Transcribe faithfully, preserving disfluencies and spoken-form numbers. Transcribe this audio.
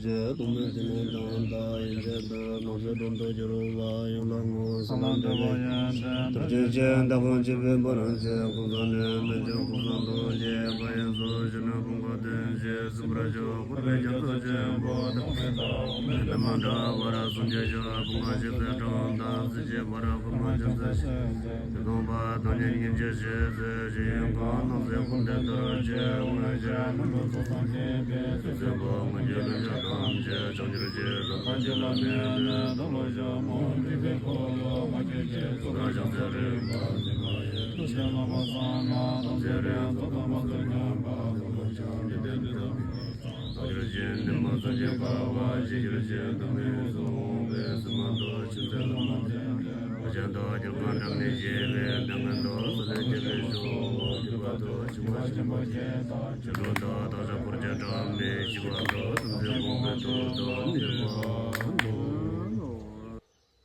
རྗེ་ཐོགས་མེད་ཐིག་ལེ་དང་། ཡན་ཆད་དུ་སྣང་སྲིད་སྒྲོན་དུ་གྱུར་པ། ཡུལ་ལ་ངོ་། ས་ལ་འདྲ་བ་ཡན་ཆད། དར་ཅན་གྱི་མདའ་དཔོན་གཅིག་པུའི་བུ་རམ་ཆེ། ཀུན་བཟང་ནི་མན་ཆད་ཀུན་བཟང་དུ་སྐྱེས་པ་ཡིན་ཟེར། གཞོན་ནུ་ཕུང་པོ་བདུན་བཞི་སྲིད་པར་བྱུང་། འཁོར་བའི་རྒྱ་མཚོ་ཆེན་པོ་དང་། མི་འདི་མ་འདྲ་བར་སངས་རྒྱས་ཤོག་ཕུང་པོ་ཆེ་ཚེ་གྲངས་དང་། སྲིད་ཞིའི་བར་ཕུང་པོ་རྒྱ་མཚོ་ཆེན། དེ་སྟོང་པ་དང་ཉིད་སྙིང་རྗེ་ཆེ་ཚེ་ཞིང་གང་སྣང་སྲིད་ཀུན་ལྡན་དར་ཅན་མངོན་ཤེས་རྣམ་པར་རྫོགས་སངས་རྒྱས་པའི་ཚེ་བཙུན་པོ་མངོན་གྱུར་ཀུན་ཁྱབ་ཐམས་ཅད་བྱང་གྱུར་ཅིག་ཐབས་མཁས་ལ་མི་གནོད་དང་ལོ་ཞག་མང་། འཇིག་རྟེན་འཁོར་ལོ་མ་སྐྱོ་ཞིང་། ཚོགས་དང་ཕྱག་འཚལ་རིམ་པར་བརྩེགས་པ་ཡི། ཐུགས་བསྐྱེད་བསླབ་པ་གསང་སྔགས་དམ་ཚིག་རིམ་གྲོ་དང་མ་ཚོར་ཉམས་པ་ལ་ལོ་ཞག་འཇིག་རྟེན་འདི་དག་གི། བདག་གྱུར་ཅིང་འདི་མ་ཚོགས་ཀྱི་དཀའ་བ་སྤྱད་གྱུར་ཅིང་། དམ་པའི་གསུང་འོས་པའི་སེམས་མ་ཐོབ། ཆོས་མཛད་བླ་མ་བསྟེན་ཏེ། ཕ་ཆེན་དང་རྒྱལ་ཁམས་འགྲམ་ནས་སྐྱེས་པའི་ལྡན་ངན་དང་། ས་ལས་སྐྱེས་པའི་ཞོ་བོ་སྐྱེས་པ་དང་། བྱིས་པ་ཆེན་པོ་བརྒྱད་དང་། ཆོས་གྲོགས་དང་བདག་ཅག་འཁོར་བཅས་བཀྲ་མའི་ཤིས་པ་དང་། དམ་ཚིག་སྒོམ་པའི་མཐུ་དང་ནི་